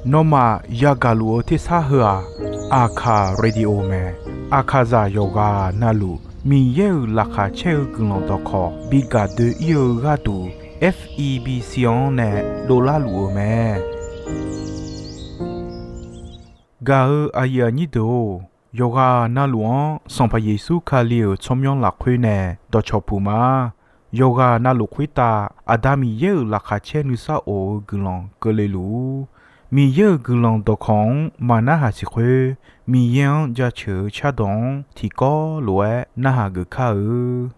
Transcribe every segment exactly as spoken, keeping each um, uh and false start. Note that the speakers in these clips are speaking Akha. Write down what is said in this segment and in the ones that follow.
Nawmaf yagaq luf-eu tersar heu-aq, Aqkaq Radio mae. Aqkaqzaq yawqghaq navluf Miqyaer-euq laqkhaq caer-eu guiqlanq dawqkawq bi gaq doe-ir-eu gharduq, F E B C-anr nae dovlar luf-eu mae. Gaq-eu aqyuif aqnyir deuq-or, yawqghaq navluf-anr Sanqpaq Yeqsur Kali-euq tsawrmyanr lafkhoer nae dawqcawq puq ma. Yawqghaq navluf khoertav Aqda Miqyaer-euq laqkhaq caer nuisar of-eu guiqlanq keuvle luf-ur. Miqyaer-euq guiqlanq dawqkawq-anr maqnarhaq siq khoer, Miqyaer-anr jaceuq-eu cardawq-anr tiqkawv lof-aer narhaq geuf kar-eu.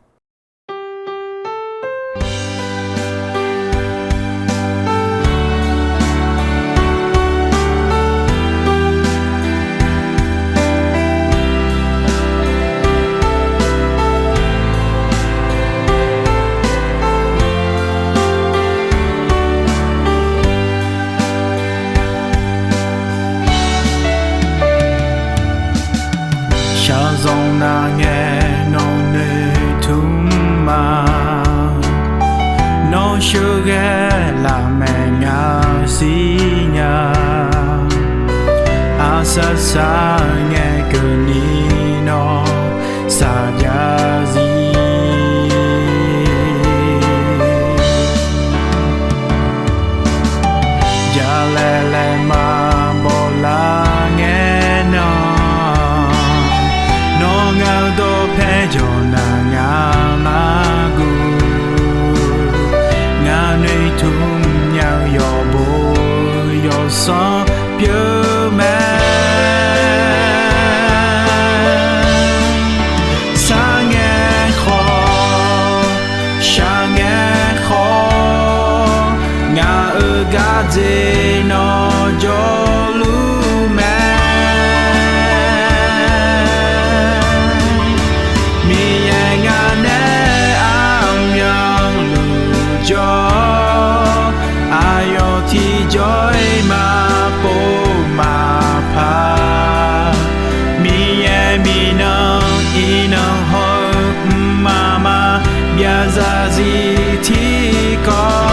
Shaqzanq nar ngae nawq noeqtmq ma. Nawr sheuqghae lafmaeq ngaq siqnya. Aqsar sar ngae keuvni nawr saqjav zir. Jalaeq laeq maqbaw lar ngae nan, nawr ngaq-eu dawqpae jawq nar ngaq maqguv. Ngaq noeqtmq nya-eu yawqbo yawsanr pyeuf mae. Sar ngae khawf, shaq ngae khawf, ngaq-euq gardzer nawr jawrluf mae. Miqyaer ngaq nae armyanluf jawr, aqyawf tiqjawr-iq maqpov maqpar. Miqyaer miqnan iqnan hawr-eu mqmaq maqbyav zarzir tiqkawv.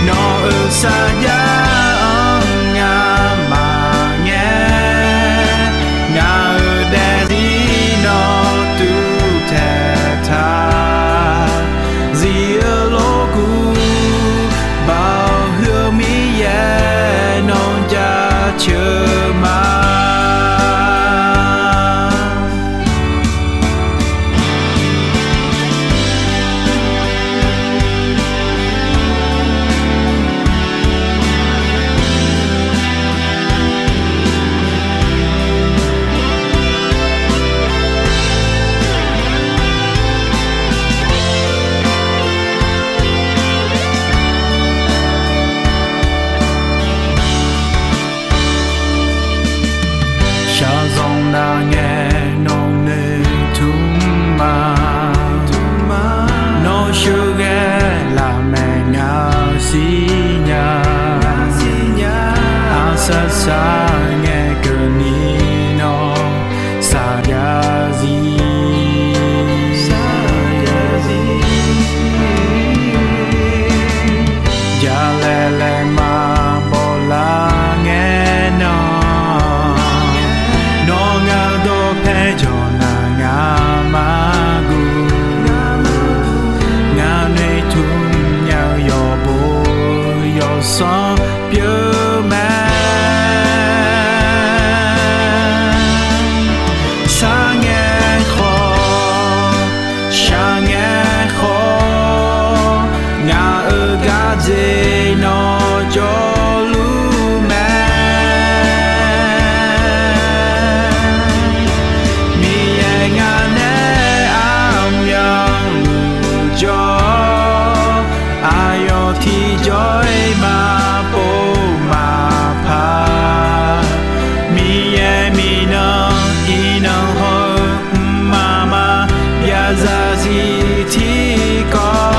Nawq-euq sarjax-anr ngamaf ngae, ngaq-euq daefzir nawr tuvtaeq taq. Zif-eu lorkuv, Baoq huiq-eu Miqyaer nawr jaceuq ma. Shaqzanq nar ngae nawq noeqtmq ma. Nawr sheuqghae lafmaeq ngaq siqnya. Aqsar sar ngae keuvni nawr saqjav zir. Jalaeq laeq maqbaw lar ngae nan, nawr ngaq-eu dawqpae jawq nar ngaq maqguv. Ngaq noeqtmq nya-eu yawqbo yawsanr pyeuf mae. Sar ngae khawf, shaq ngae khawf, ngaq-euq gardzer nawr jawrluf mae. Miqyaer ngaq nae armyanluf jawr, aqyawf tiqjawr-iq maqpov maqpar. Miqyaer miqnan iqnan hawr-eu mqmaq maqbyav zarzir tiqkawv.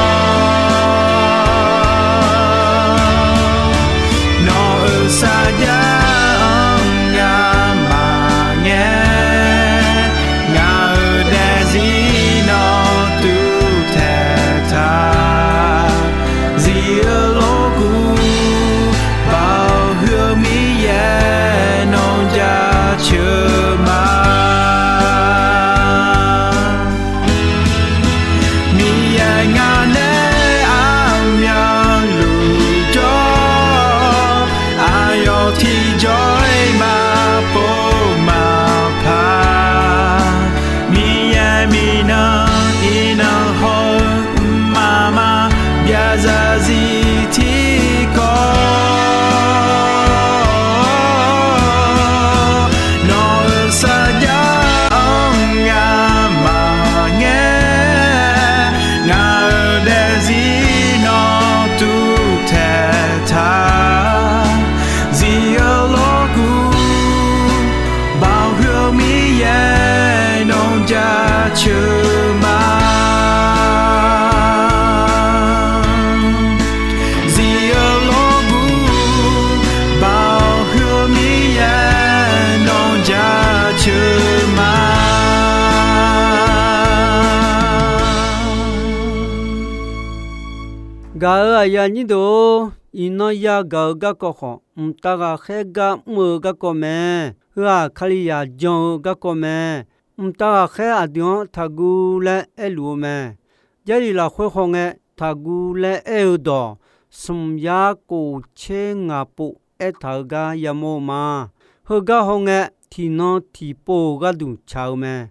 Gaq-euq aqyuif aqnyir deuq-or, iqnan yagaq-eu garkawv khawf, mqtav ghaqkhaer gar mr-eu garkawv mae. Heu-aq, Kalizaq jan-eu garkawv mae. Mqtav ghaqkhaer aqdui-anr taqguv laer aerluf-eu mae. Jarlif lafkhoer hawngae, taqguv laer aer-eu dawq, smq yar kof tser ngaq pov aertaq-eu gar yamawr-eu ma. Heugar hawngae, tiqnan tiqpov-euq gharduq tsaq-eu mae.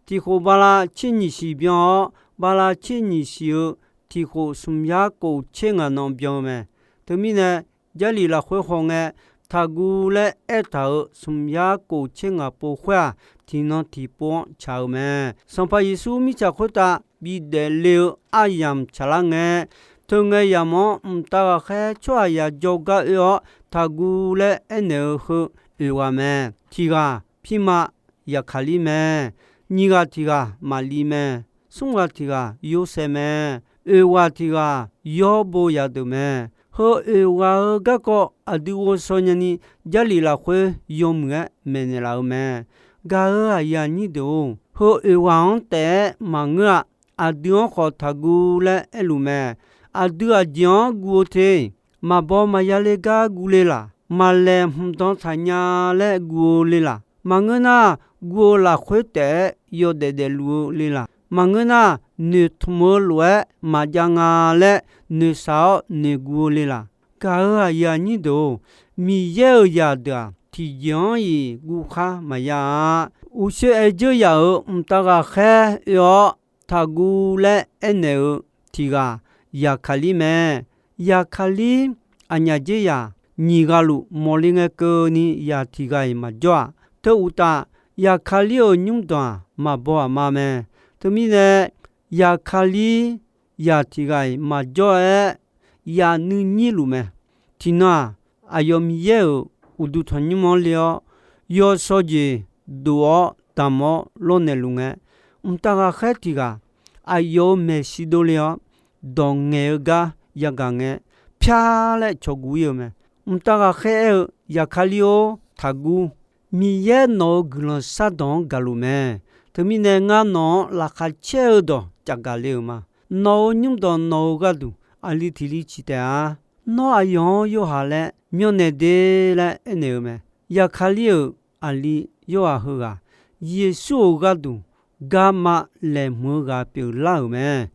Tiqkhof bala tser nyiq siq byan-awr, bala tser nyiq siq-eu tiqkhof smq yar kof tser ngaq nan byan-eu mae. Teumirnae, Jarlif lafkhoer hawngae, taqguv laer aertaq-euq smq yar kof tser ngaq pov khoer-aq, tiqnan tiqpov-anr tsaq-eu mae. Sanqpaq Yeqsur mirtsaq khoertav bidaef le-eu aryamq tsaqlar ngae, teungae yamq-anr mqtav ghaqkhaer tsawrhaq yaq jawrgar oe-awr taqguv laer aernaeq-eu heu oeq ghaq mae. Tiq ghaq pirma Yaqkaqlir mae. Nyiq ghaq tiq ghaq Maqli mae. Smr ghaq tiq ghaq Yorsaev mae. Oeq ghaq tiq ghaq yawr bo yadeuq mae. Heu oeq ghaq-euq garkawv aqdui ghovshaw nyani, Jarlif lafkhoer yawmuiq-aer maeqnaeq laf-eu mae. Gaq-euq aqyuif aqnyir deuq-or, heu oeq ghaq-anr taef-aer maqngeur-a. Aqdui-anr khawf taqguv laer aerluf mae. Aqdui aqjeq-anr guv-eu te. Maqbaw maqya le gar guv le laq? Maqlaeq hmqdan taq nya laer guv-eu le laq? Maqngeur nar, guv-eu lafkhoer taef-aer yawdaef daefluf-eu le laq? Maqngeur nar, noeqtmq-eu lof-aer maqjav nga laer noeqshaq-awr noeqguv-eu le laq? Gaq-euq aqyuif aqnyir deuq-or, Miqyaer-euq zaqdeuq-aq, tiqjeq-anr-iq guvkhar maqya-a. Uqshoe aer dzeur yaf-euq mqtav ghaqkhaer oe-awr taqguv laer aernaeq-eu tiq ghaq Yaqkaqlir mae. Yaqkaqlir aqnyaf dzer yaq nyiq ghaq luf mawqle ngae keuvni yaq tiq ghaq-iq maqjawr-aq. Teu uqtaf, Yaqkaqlir-euq nymrdanq-aq maqbaw aqma mae. Teumirnae, Yaqkaqlir yaq tiq ghaq-iq maqjawr-aer yaq nuinyir luf mae. Tiqnan-aq, aqyawf Miqyaer-euq uqduq tanqnymr-anr le-awr, yawshawr jeq dof-awr damq-awr lawrnaeq luf ngae, mqtav ghaqkhaer tiq ghaq aqyawf-euq maeqshi dovle-awr, dawq ngaeq-eu gar yagaq ngae, pyar laer cawqguv ir-eu mae. Mqtav ghaqkhaer aer-eu, Yaqkaqlir-or, taqguv. Miqyaer nawq-euq guiqlanq shardawq-anr gaqluf mae. Teumirnae ngar nawq-anr laqkhaq caer-eu dawq cafgaq le-euq ma. Nawq-euq nymrdanq nawq-euq gharduq aqli tiq li ciq taef-a. Nawr aqyawf-anr yorhaq laer myawnaeq de laer aernaeq-eu mae. Yaqkaqlir-euq aqli yorhaq heughaq, Yeqsur-euq gharduq garma laeqhmq-eu ghaq pyeuflar-euq mae.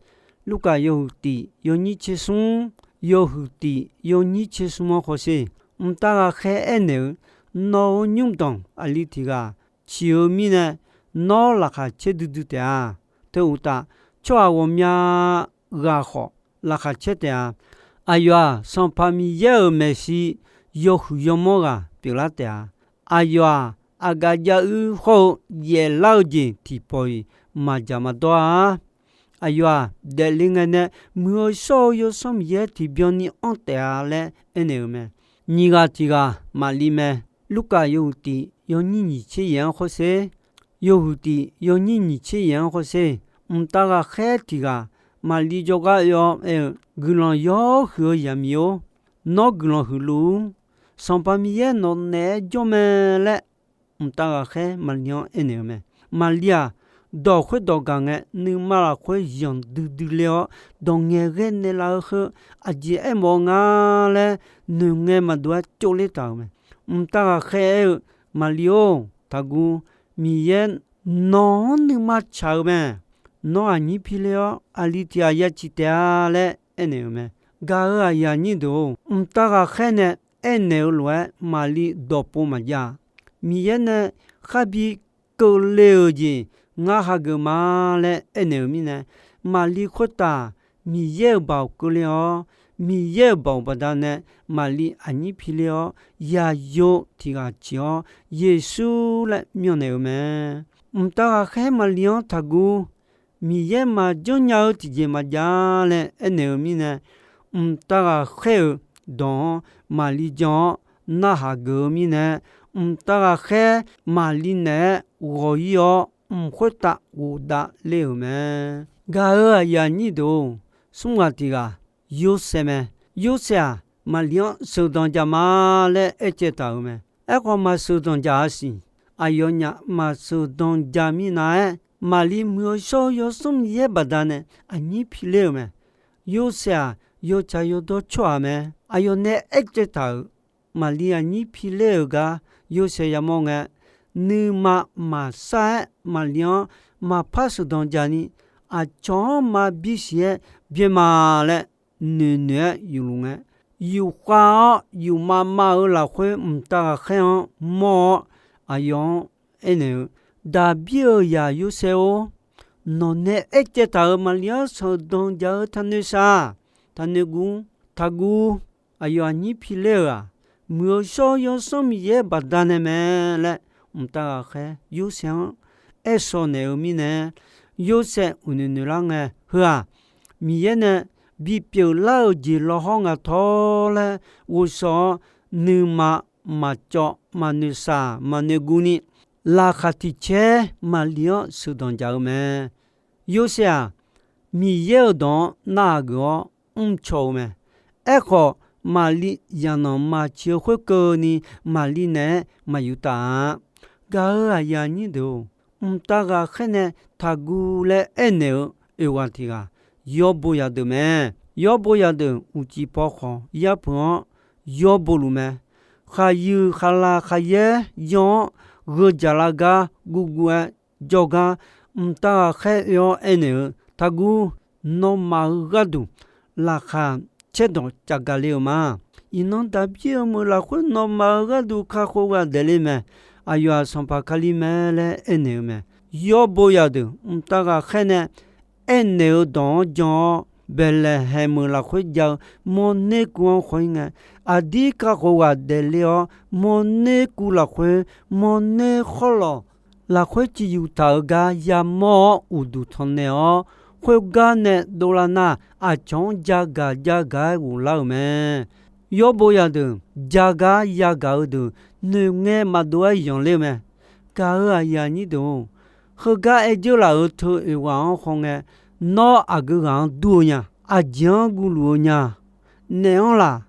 Lurkaf yawhuiq tiq yawnyir tser smr, yawhuiq tiq yawnyir tser smr-anr hawsher. Mqtav ghaqkhaer aernaeq-eu, nawq-euq nymrdanq aqli tiq ghaq ciq-eu mirnae, nawr laqkhaq caer duidui taef-a. Teu uqtaf, tsawrhaq ghawqmya ghaq khawf laqkhaq caer taef-a. Aqyawf-aq, Sanqpaq Miqyaer-euq maeqshi yawhuiq yawmawr ghaq pyeuflar taef-a. Aqyawf-aq, aqgaf jav uir hawr-eu yaeflar-eu jeq tiqpawf-iq maqdzaq maqdawr-a. Aqyawf-aq, daefle ngae nae Muiq-eu shawr-eu Yawsanr Miqyaer tiqbyan ni anr taef-a laer aernaeq-euq mae. Nyiq ghaq tiq ghaq Maqli mae. Lurkaf yawhuiq tiq yawnyir nyiq tser yaeq-anr hawsher. Yawhuiq tiq yawnyir nyiq tser yaeq-anr hawsher. Mqtav ghaqkhaer tiq ghaq Maqli jawrgar oe-awr aer-eu, Guiqlanq yawr huiq-eu zaqmiq-or, nawr guiqlanq huiqluf-ur. Sanqpaq Miqyaer nawq naeq-aer jawr mae laer, mqtav ghaqkhaer Maqli-anr aernaeq-eu mae. Maqli-aq, dawq khoerdawq gaq ngae, nuima lafkhoer yanq duidui ler-awr, dawq ngaeqghae naeqlaf-eu heu aqjeq aermawf-eu nga laer, noeqngae maqdov-aer tsovler taq-euq mae. Mqtav ghaqkhaer aer-eu, Maqli-or, taqguv. Miqyaer nawq-anr nuima tsaq-eu mae. Nawr aqnyir pi ler-awr, aqli tiq ghaq ya ciq taef-a laer aernaeq-euq mae. Gaq-euq aqyuif aqnyir deuq-or, mqtav ghaqkhaer nae aernaeq-eu lof-aer Maqli dawqpov maqjav-a. Miqyaer nae kharbi keuvle-euq jeq ngar hageuf ma laer aernaeq-euq mirnae, Maqli khoertav Miqyaer-euq baoq keuvle-awr, Miqyaer-euq baoq baqdanae Maqli aqnyir pi ler-awr, yaqyo tiq ghaq ciq-awr, Yeqsur laer myanrnaeq-eu mae. Mqtav ghaqkhaer Maqli-anr taqguv. Miqyaer maqjanr nya-eu tiqjeq maqjav laer aernaeq-eu mirnae, mqtav ghaqkhaer-euq dawq-anr Maqli jan-awr narhaq geuf-eu mirnae, mqtav ghaqkhaer Maqli naeq-aer ghawq ir-awr, mq khoertav ghofdav ler-euq mae. Gaq-euq aqyuif aqnyir deuq-or, smr ghaq tiq ghaq Yorsaev mae. Yorsaev-aq, Maqli-anr sheuqdanq jaq ma laer aercaev taq-euq mae. Aerkhawf, maqsheuqdanq jaq-a siq. Aqyawfnyaf maqsheuqdanq jaq minav-aer, Maqli Muiq-eu shawr-eu Yawsanr Miqyaer baqdanae aqnyir pi ler-euq mae. Yorsaev-aq, yawtsaq yawdawr tsawrhaq mae. Aqyawf nae aertsaev taq-euq Maqli aqnyir pi ler-euq gar Yorsaev yamawr ngae, nuima maqsar-aer Maqli-anr maqpar sheuqdanq jaq ni, aqcawq-anr maqbi siq-aer byaer ma laer noeq noeq-aer yufluf ngae, yufkhav-awr yufmav mav-eu lafkhoer mqtav ghaqkhaer-anr mawr-awr, aqyawf-anr aernaeq-eu, Daqbir-euq zaq Yorsaev-or, nawq nae aertsaev taq-euq Maqli-anr sheuqdanq jaq-eu taqnoeq shaq, taqnoeq guv, taqguv. Aqyawf aqnyir pi ler-euq-aq, Muiq-eu shawr-eu Yawsanr Miqyaer baqdanae mae laer mqtav ghaqkhaer Yorsaev-anr aer shaw naeq-eu mirnae, Yorsaev uqnoeq noeq lar ngae, Heu-aq, Miqyaer nae bipyeuf lar-euq jeq lawhawr nga tawr laer ghovshaw-awr, nuima maqcawv maqnoeq shaq maqnoeq guv ni, laqkhaq tiq caer Maqli-anr sheuqdanq jaq-eu mae. Yorsaev-aq, Miqyaer-euq dawq-anr narhaq geuf-awr mrcaw-eu mae. Aerkhawf, Maqli zaqnanq maqciq-eu khoerkeuvni, Maqli naeq-aer maqyuf taf-a. Gaq-euq aqyuif aqnyir deuq-or, mqtav ghaqkhaer nae taqguv laer aernaeq-eu oeq ghaq tiq ghaq, yawbo zaqdeuq mae. Yawbo zaqdeuq uqcif paw khawf yarpeuq-anr yawbo luf mae. Khaqyuif khaqlaq khaqyaer yan-anr gheu jaqlar gar guvguv-aer jawrgar, mqtav ghaqkhaer oe-awr aernaeq-eu, Taqguv. Nawmaf-euq gharduq laqkhaq caerdawq cavgaq le-euq ma. Iqnan Daqbir-eu meuq lafkhoer nawmaf-euq gharduq kakhof ghaq daefle mae. Aqyawf-aq Sanqpaq Kali mae laer aernaeq-eu mae. Yawbo zaqdeuq mqtav ghaqkhaer nae aernaeq-eu dawq-anr jan-awr, Baeqlaeqhaeq meuq lafkhoer jav-eu mawrner kuv-anr khawf-ir ngae, aqdir kakhof ghaq daefle-awr, mawrner kuv lafkhoer mawrner khawrlawq lafkhoer civ yuf taq-euq gar yamawr-awr uqduq tanqnaeq-awr, khoergar nae dovlar nar, aqcawq-anr jagaq jagaq-aer ghoflar-euq mae. Yawbo zaqdeuq jagar yagaq-eu deuq noeqngae maqdov-aer yanqler-eu mae. Gaq-euq aqyuif aqnyir deuq-or, heugar aer dzeur laf-euq teu oeq ghaq-anr hawngae, nawr aqgeu ghaq-anr dur-eu nya, aqjeq-anr guvluf-eu nya, naef-anr laq,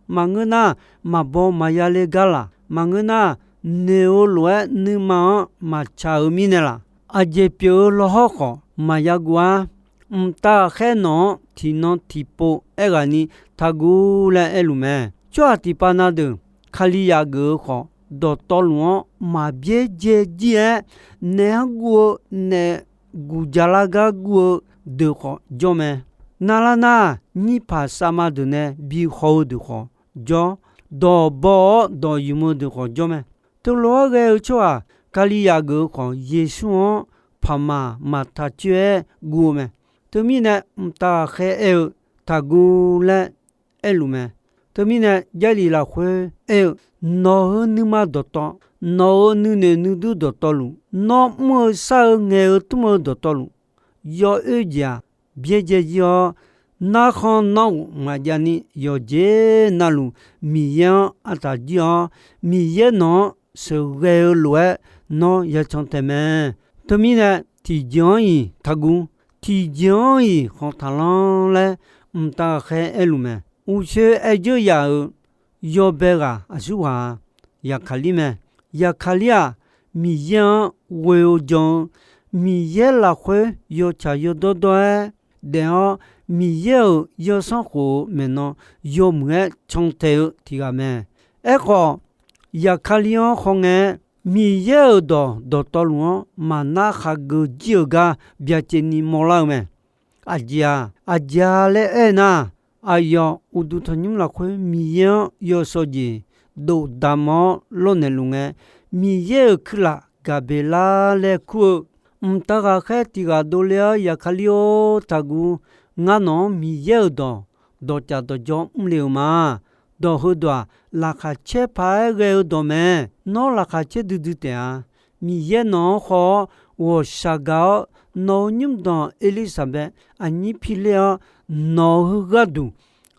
maqngeur nar, maqbaw maqya le gar laq, maqngeur nar, noeq-eu lof-aer nuima-anr maqtsaq-eu mirnae laq, aqjeq pyeuf-eu lawhawr khawf maqya guv-ar. Mqtav ghaqkhaer nawq-anr tiqnan tiqpov aerghaqni taqguv laer aerluf mae. Tsawrhaq tiqpav na deuq Kalizaq geuf-eu khawf, dawqtawvluf-anr maqbyaer dzae jir-aer, naef-anr guv-eu naef guqjaq lar gar guv-eu deuq khawf jawr mae. Navlar nar, nyirpaq savma deuq nae bi haw-eu deuq khawf jawr, dawq baw-awr dawq ymq-eu deuq khawf jawr mae. Teulof-aer ghae-eu tsawrhaq Kalizaq geuf-eu khawf, Yeqsur-anr paqmaq maqtaq coer-aer guv-eu mae. Teumirnae, mqtav ghaqkhaer aer-eu, Taqguv laer aerluf mae. Teumirnae, Jarlif lafkhoer aer-eu, Nawq-euq nuima dawqtawv, nawq-euq nuinoeq nuidur dawqtawvluf, nawr mr-eu shar-eu ngaeq-eu tmr-eu dawqtawvluf, yawoer jeq-aq, byaerdzae jir-awr, narkhan nanrghof maqjav ni yawqjeq navluf Miqyaer-anr artaq jir-awr, Miqyaer nawq-anr sheuqghae-eu lof-aer nawr yacan taeq mae. Teumirnae, tiqjeq-anr-iq taqguv, tiqjeq-anr-iq khanq taqlanr laer mqtav ghaqkhaer aerluf mae. Uqshoe aer dzeur yaf-euq yawbae ghaq aqsurghaq-a, Yaqkaqlir mae. Yaqkaqlir-aq, Miqyaer-anr ghoe-eu jan-eu, Miqyaer lafkhoer yawtsaq yawdawr dawr-aer daef-awr, Miqyaer-euq yawsanr khof-eu maeqnan yawmuiq-aer cantae-eu tiq ghaq mae. Aerkhawf, Yaqkaqlir-anr hawngae-aer, Miqyaer-euq dawq dawqtawvluf-anr maqnar khaqgeuf jir-euq gar byacaevni mawrlar-eu mae. Aqjeq-aq, aqjeq-a laer aernar, aqyawf uqduq tanqnymr lafkhoer Miqyaer-anr yawshawr jeq dovdamq-awr lawrnaeq luf ngae, Miqyaer-euq kuirlaf Gaqbeqlar laer kur-eu, mqtav ghaqkhaer tiq ghaq dovle-awr, Yaqkaqlir-or, taqguv. Ngar nawq-anr Miqyaer-euq dawq dawqcaf dawqjawr mrle-euq ma. Dawq heudawq-aq, laqkhaq caer paq-aer ghae-eu dawq mae. Nawr laqkhaq caer duidui taef-a. Miqyaer nawq-anr haw-awr, ghawqshaq gaq-awr, nawq-euq nymrdanq Erlirsaqbaev aqnyir pi ler-awr, nawq-euq gharduq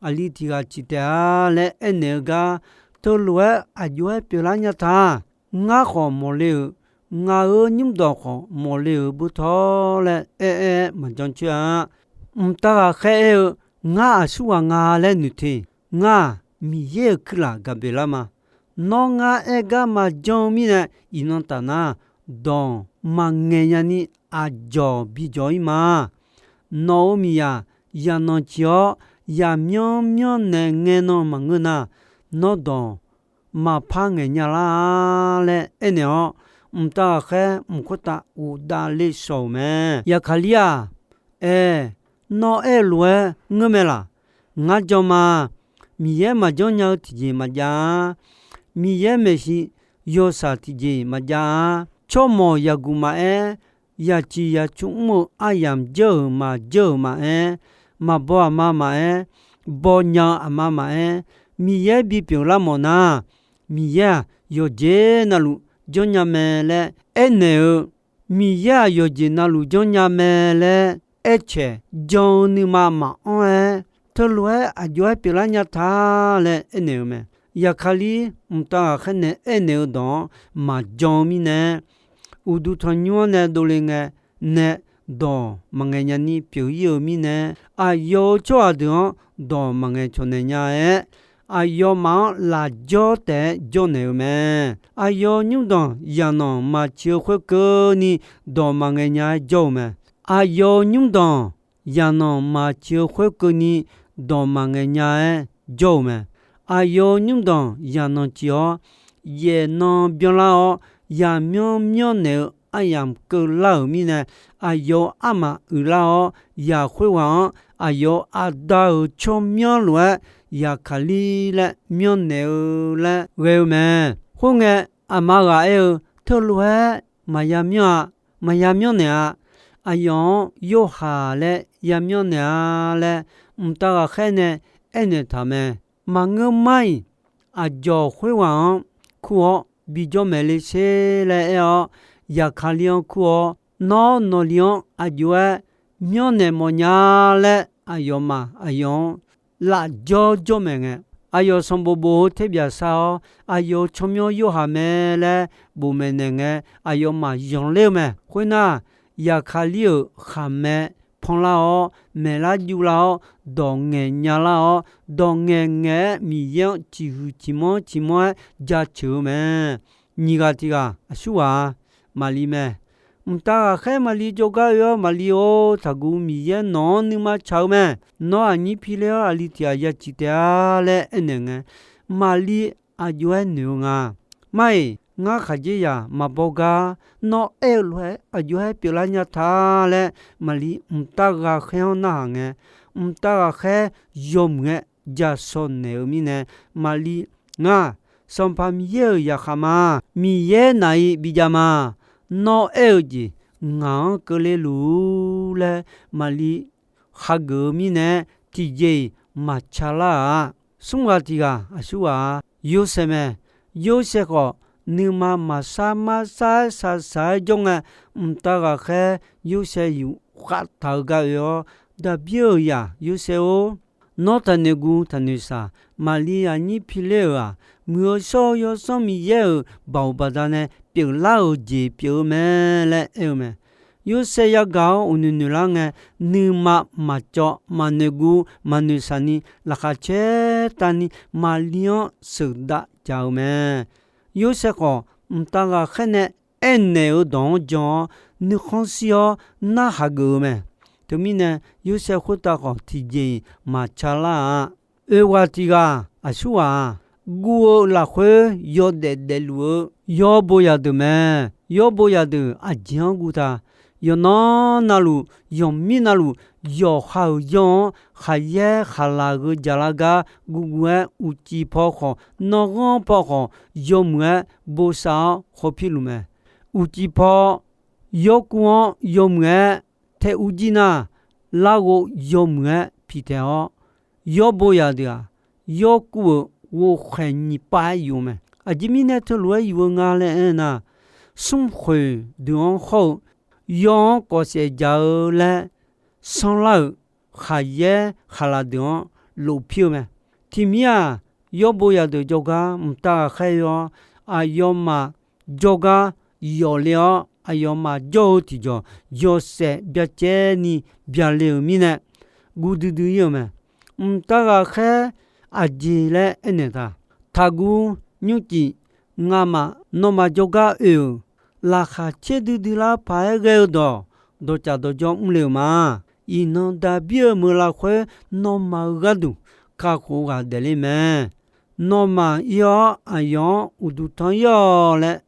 aqli tiq ghaq ciq taef-a laer aernaeq-eu gar, teulof-aer aq jov-aer pyeuflar nya ta. Ngar khawf mawqle-euq, ngaq-euq nymrdanq khawf mawqle-euq butawr laer aer-aer-aer maqjan coer-a. Mqtav ghaqkhaer aer-eu, Ngar aqsurghaq nga laer noeq te. Ngar-aq, Miqyaer-euq kuirlaf Gaqbeqlar ma. Nawr ngar aer gar maqjan-eu mirnae, iqnan taf nar, dawq maqngaeq nyani aqjawq bijawq-ir ma. Nawq-euq miqyaq zaqnanq ciq-awr, yaqmyanr myanrnaeq ngae nan maqngeur nar, nawr dawq maqpar ngaeq nya lar laer aernaeq-awr, mqtav ghaqkhaer mq khoertav ghofdav le shawq-euq mae. Yaqkaqlir-aq, aer, nawr aer-eu lof-aer ngeur mae laq? Ngar jan ma. Miqyaer maqjanr nya-eu tiqjeq maqjav-a. Miqyaer maeqshi yawshaq tiqjeq maqjav-a. Tsawrmawq yaqguq maqaer, yaqciq yaqcu mr-eu aryamq jeur-euq maqjeur-euq maqaer, maqbaw aqma maqaer, baw nya-eu aqma maqaer, Miqyaer bipyeuf lar mawf nar, Miqyaer-aq yawqjeq navluf janrnya mae laer aernaeq-eu, Miqyaer-aq yawqjeq navluf janrnya mae laer aercaeq jan-eu nuima maqanr-aer, teulof-aer aqjox-aer pyeuflar nya ta laer aernaeq-eu mae. Yaqkaqlir mqtav ghaqkhaer nae aernaeq-eu dawq-anr maqjan-eu mirnae, uqduq tanqnymr-anr nae dovle ngae nae dawq maqngaeq nya ni pyeuf-ir-eu mirnae, aqyawf-euq tsawrhaq deuq-anr dawq maqngaeq cawq naeq nya-aer, aqyawfmaf-anr lafjawr taef-aer jawrnaeq-eu mae. Aqyawf nymrdanq yaqnanq maqciq-eu khoerkeuvni dawq maqngaeq nya-aer jawr-eu mae. Aqyawf-euq nymrdanq yaqnanq maqciq-eu khoerkeuvni dawq maqngaeq nya-aer jawr-eu mae. Aqyawf-euq nymrdanq yaqnanq ciq-awr, yaeqnan byanlar-awr, yaqmyanr myanrnaeq-eu aryamq keuvlar-euq mirnae, aqyawf-euq armaf uiqlar-awr, yaqkhoer ghaq-anr aqyawf-euq aqda-euq tsawrmyanr lof-aer Yaqkaqlir laer myanrnaeq-eu laer ghae-eu mae. Khoerngae, aqma ghaq aer-eu, teulof-aer maqya myanr-a. Maqya myanrnaeq-a. Aqyawf-anr Yorhaq laer ya myanrnaeq-a laer, mqtav ghaqkhaer nae aernaeq taq mae. Maqngeur mar-iq, aqdzawq khoerghaq-anr kur-awr bijawr maeq le sher laer aer-awr, Yaqkaqlir-anr kur-awr, nawr nawqli-anr aqjox-aer myanrnaeq mawfnya laer aqyawfmaf aqyawf-anr lafjawr jawr maeq ngae, aqyawf sanqbof bof-eu terbyaq sar-awr, aqyawf-euq tsawrmyanr Yorhaq mae laer bof maeqnaeq ngae, aqyawfmaf zanqler-eu mae. Khoernar, Yaqkaqlir-euq khaqmae panlar-awr, maeqlar juvlar-awr, dawq ngaeq nyalar-awr, dawq ngaeq ngaeq-aer Miqyaer-anr ciqhuiq ciqmanr ciqmanr-aer jaceuq-eu mae. Nyiq ghaq tiq ghaq aqsurghaq-a, Maqli mae. Mqtav ghaqkhaer Maqli jawrgar oe-awr, Maqli-or, taqguv, Miqyaer nawq-anr nuima tsaq-eu mae. Nawr aqnyir pi ler-awr, aqli tiq ghaq ya ciq taef-a laer aernaeq ngae, Maqli aqjox-aer noeq-eu nga. Mar-iq, ngar khaqdzerzaq maqbaw gar, nawr aer-eu lof-aer aqjox-aer pyeuflar nya ta laer, Maqli mqtav ghaqkhaer-anr narhaq ngae, mqtav ghaqkhaer yawmuiq-aer ja shaw naeq-eu mirnae, Maqli, ngar, Sanqpaq Miqyaer-euq zaqkhav ma. Miqyaer naf-iq bijav ma. Nawr aer-eu jeq ngaq-anr keuvle luf-ur laer, Maqli hageuf-eu mirnae, tiqjeq-iq maqtsa lar-a. Smr ghaq tiq ghaq aqsurghaq-a, Yorsaev mae. Yorsaev khawf, nuima maqsar marsar-aer shaqshaq-aer jawr ngae, mqtav ghaqkhaer Yorsaev yuf khav taq-eu gar oe-awr, Daqbir-euq zaq Yorsaev-or, nawr taqnoeq guv taqnoeq shaq. Maqli aqnyir pi ler-euq-aq, Muiq-eu shawr-eu Yawsanr Miqyaer-euq baoq baqdanae pyeuflar-euq jeq pyeuf-eu mae laer aer-eu mae. Yorsaev yagaq-awr uqnoeq noeq lar ngae, nuima maqcawv maqnoeq guv maqnoeq shaq ni, laqkhaq caer tavni Maqli-anr sheuqdav jaq-eu mae. Yorsaev khawf, mqtav ghaqkhaer nae aernaeq-eu dawq-anr jan-awr, nuikhanr shir-awr narhaq geuf-eu mae. Teumirnae, Yorsaev khoertav khawf tiqjeq-iq maqtsa lar-a. Oeq ghaq tiq ghaq aqsurghaq-aq, guv-eu lafkhoer yawdaef daefluf-eu yawr bo yadeuq mae. Yawr bo yadeuq aqjeq-anr guv ta. Yawqnan navluf, yawqmir navluf, yawqha-euq yawr-anr khaqyaer khaqlaq gheu jaqlar gar guvguv-aer, uqcif paw khawf, nanrghanr paw khawf, yawmuiq-aer bosav-awr khawpir luf mae. Uqcif paw, yawrkuv-anr yawmuiq-aer tae urjir nar, larghov yawmuiq-aer piqtaeq-awr, yawr bo yadeuq-aq, yawrkuv-euq ghovkhaeq nyiq pav-aer yuf-eu mae. Aqjeq mirnae teulof-aer yuf-eu nga laer aernar, smrkhoeq deuq-anr hawr-eu yawr-anr kawfsaef jaq-eu laer sanrlar-euq khaqyaer khaqlaq deuq-anr lofpir-eu mae. Tiqmir-aq, yawr bo yadeuq jawrgar mqtav ghaqkhaer-awr, aqyawfmaf jawrgar yawf le-awr, aqyawfmaf jawr-eu tiqjawq yawshaef byacaevni byale-euq mirnae, guv duidui-ir-euq mae. Mqtav ghaqkhaer aqjeq laer aernaeq taq. Taqguv, nymrcif, ngamaf nawmaf jawrgar oe-euq, laqkhaq caer duidui lar paq-aer ghae-eu dawq, dawqcaf dawqjawr mrle-euq ma. iqnan Daqbir-euq meuq lafkhoer nawmaf-euq gharduq kakhof-eu ghaq daefle mae. Nawmaf ir-awr, aqyawf-anr uqduq tanq ir-awq laer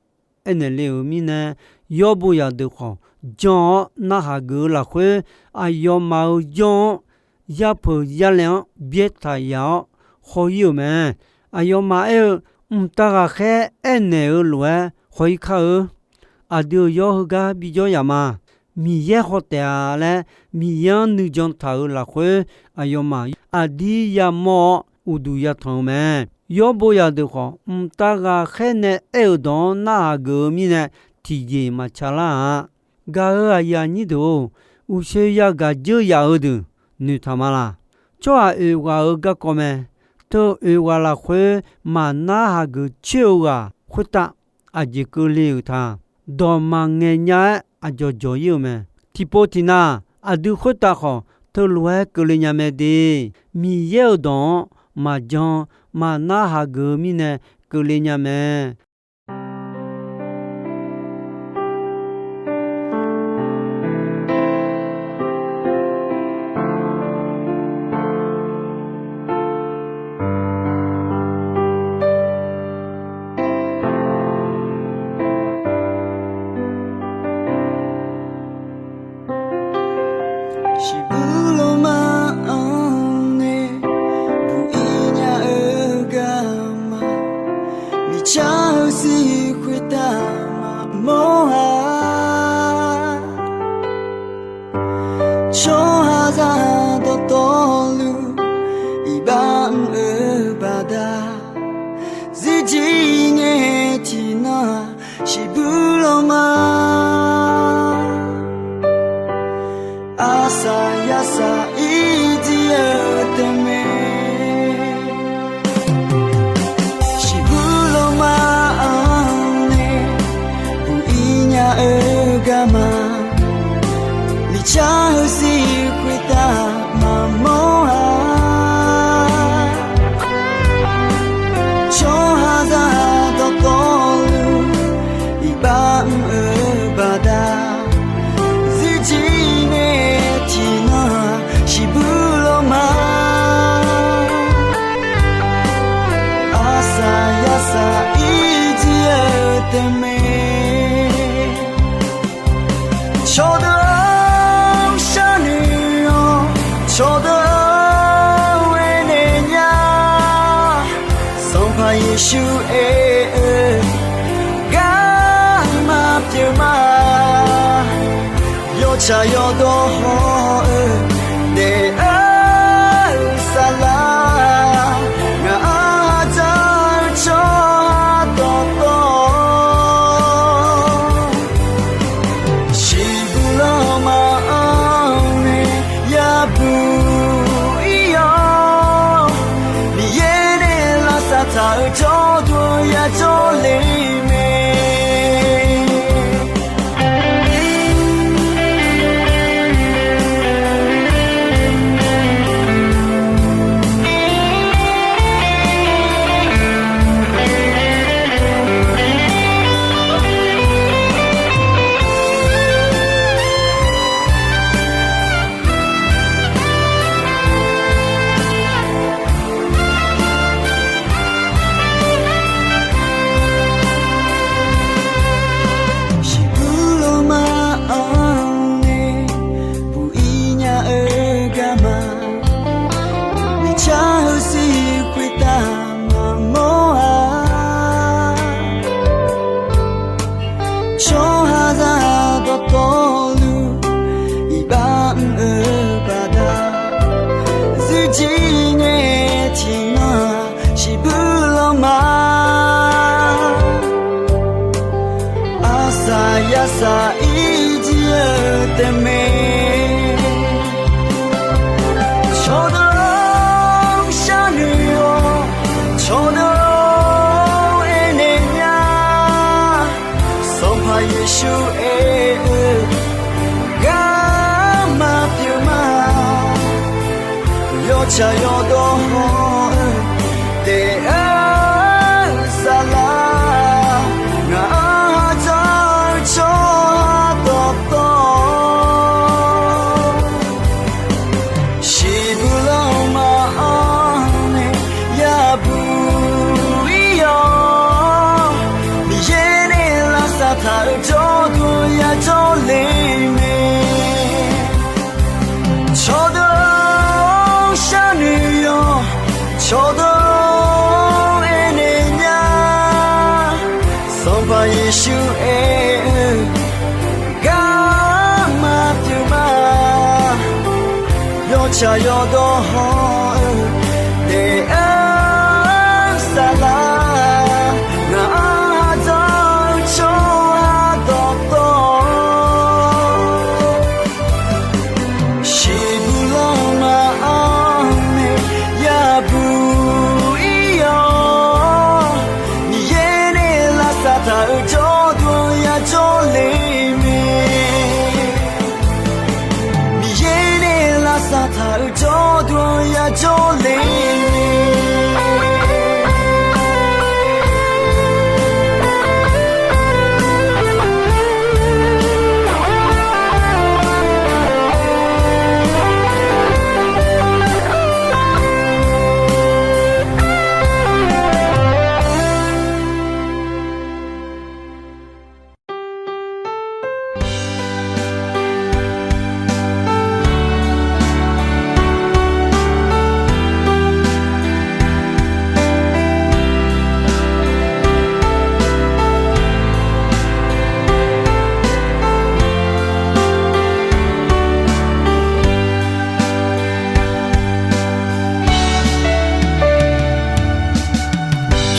aernaeq le-euq mirnae, yawrbo zaqdeuq khawf jan-awr narhaq geuf-eu lafkhoer, aqyawfmaf-euq jawr-anr yapeuq yarlaeq-anr byaertaq yaf-awr khawr ir-euq mae. Aqyawfmaf aer-eu, Mqtav ghaqkhaer aernaeq-eu lof-aer khawr ir kar-eu. Aqdui-euq yawr heugar bijawr yaf ma. Miqyaer khawf taef-a laer, Miqyaer-anr nuijan taq-euq lafkhoer, aqyawfmaf aqdir yamawr-awr uqduq yatanq-eu mae. Yawrbo zaqdeuq khawf, mqtav ghaqkhaer nae aer-euq dawq-anr narhaq geuf-eu mirnae, tiqjeq maqtsaq lar-a. Gaq-euq aqyuif aqnyir deuq-or, uqshoe yagaq dzeur yaf-eu deuq noeqtaq ma laq. Tsawrhaq oeq ghaq-euq garkawv mae. Teu oeq ghaq lafkhoer maqnar hageuf coer-eu ghaq khoertav aqjeq keuvle-euq ta. Dawq maqngaeq nya-aer aqdzawq dzawq ir-eu mae. Tiqpov tiqnav, aqdui khoertav khawf teulof-aer keuvle nya mae de. Miqyaer-euq dawq-anr maqjan maqnar hageuf-eu mirnae keuvle nya mae. Shiqbuq lawma-anr nae buq ir nya-eu garma, miqcar-eu sir khoertav maqmawr-a. Tsawrhaqzaq dawqtawvluf iqbax mr-eu baqda, zirjir ngae tiqnan-aq, shiqbuq lawma, aqsaq yasaq ir jir-eu taef mae. Shiqbuq lawma-anr nae buq ir nya-eu garma, miqcar-eu sir khoertav maqmawr-a. Tsawrhaqzaq dawqtawvluf iqbax mr-eu baqda, zirjir ngae tiqnan-aq, shiqbuq lawma, aqsaq yasaq ir jir-eu taef mae. Cawqdeuq-or, sharnoeq-awq. Cawqdeuq-or, aernaeq nya. Sanqpaq Yeqsur aer-eu, garma pyeuf ma. Yawtsaq yawdawr haw-eu daef-eu saflar, ngaq-anr dzaq-eu tsawrhaq dawqtawv, shiqbuq lawma-anr nae yabuq ir-awr, Miqyaer nae lavsav taq-eu jawrduq yajawr le mae. Shiqbuq lawma-anr nae buq ir nya-eu garma, miqcar-eu sir khoertav maqmawr-a. Tsawrhaqzaq dawqtawvluf iqbax mr-eu baqda, zirjir ngae tiqnan shiqbuq lawma, aqsaq yasaq ir jir-eu taef mae. Cawqdeuq-or, sharnoeq-awq. Cawqdeuq-or, aernaeq nya. Sanqpaq Yeqsur aer-eu, garma pyeuf ma. Yawtsaq yawdawr haw-eu daef-eu saflar, ngaq-anr dzaq-eu tsawrhaq dawqtawv, Cawqdawr aernaeq nya, Sanqpaq Yeqsur aer-eu, garma pyeuf ma. Yawtsaq yawdawr hawr-eu daef-eu saflar, ngaq-anr hadzanr-eu tsawrhaq dawqtawv, shiqbuq lanma-anr nae yabuq ir-awr, Miqyaer nae lavsav taq-euq jawrduq-anr yajawr le mae. Miqyaer nae lavsav taq-euq jawrduq-anr yajawr le mae.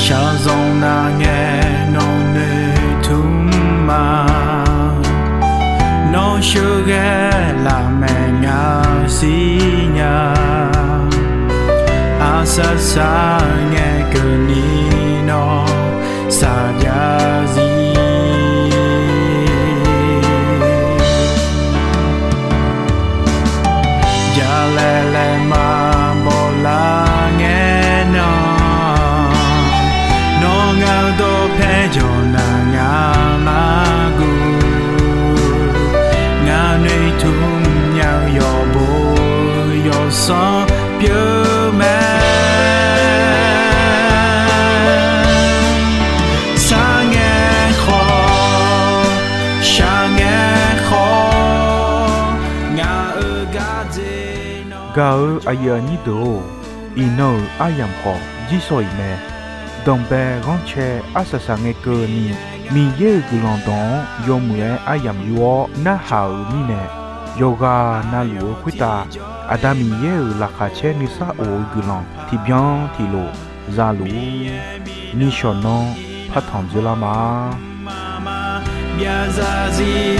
Shaqzanq nar ngae nawq noeqtmq ma. Nawr sheuqghae lafmaeq ngaq-eu sir nya. Arsaq saq ngae keuvni nawr saqjav zir. Jalaeq laeqma bawlar ngae nan, nawr ngaq-eu dawqpae jawq nar ngaq mar guv. Ngaq noeqtmq nya-eu yawqbo yawsanr pyeuf mae. Sar ngae khawf, shaq ngae khawf, ngaq-euq gardzer nawr. Gaq-eu aqyuif aqnyir deuq-or, iqnan-euq aryamq khawf jirsawq iq mae. Danqbae ghanrcae arsaq saq ngae keuvni, Miqyaer-euq guiqlanq dawq-anr yawmuiq-aer aryamq yur-awr narhaq-euq mirnae, yawqghaq navluf-eu khoertav Aqda Miqyaer-euq laqkhaq caer nuisar of-eu guiqlanq tiqbyan tiqlof za luf-ur. Nishawq nanr partanq dzeurlar ma. Byaqzaq zir